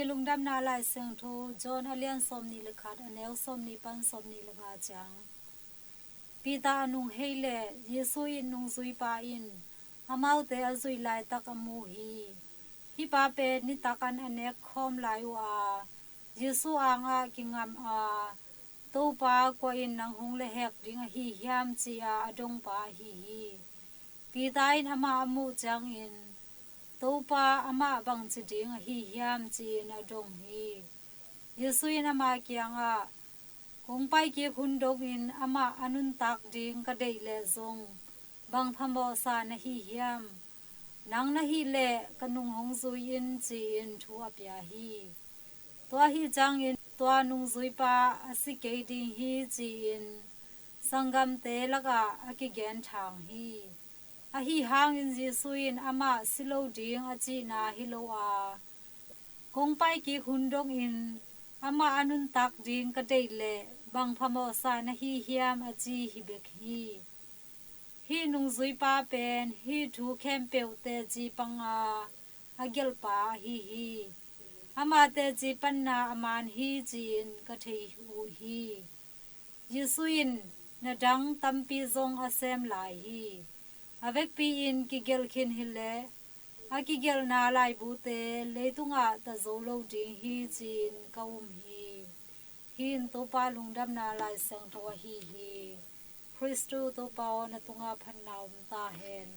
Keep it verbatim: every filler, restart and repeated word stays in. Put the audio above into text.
Lungdamna Lai Siangtho John a lian sawmnih le khat, a neu sawmnih pan sawmnih le nga ciang. Peter a nung hei leh Jesu in nungzuipa in amaute a zuih laitak a mu hi. Hih pa pen nitak an a nek khawm lai uh a, Jesu angah kingam a, "Topa, kua in nang hong lehhek ding ahi hiam?" ci-a a dongpa ahi hi. Peter in amah a muh ciangin, "Topa, amah bangci ding ahi hiam?" ci-in a dong hi. Jesu in ama kiangah, "Kong paikik hun dongin amah a nuntak ding ka deih leh zong bang phamawhsa na hi hiam? Nang na hih leh ka nung hong zui in," ci-in thu a pia hi. Tua ahi ciangin tua nungzuipa a si kei ding hi ci-in sanggamte lakah a kigen thang hi. Ahi hangin Jesu in amah si lo ding a cihna hi lo a, "Kong paikik hun dongin amah a nuntak ding ka deih leh bang phamawhsa na hi hiam?" a ci hi bek hi. Hih nungzuipa pen hih thu khempeuh teci panga a gelhpa ahi hi. Ama teci panna a man hi ci-in ka thei uh hi. Jesu in na dang tampi zong a sem lai hi. A vekpi-in kigelh khin hileh a kigelhna laibute leitungah ta zo lo ding hi ci-in ka um hi. Hih in Topa Lungdamna Lai Siangtho ahi hi. Khristu Topa aw, na tungah phatna om ta hen.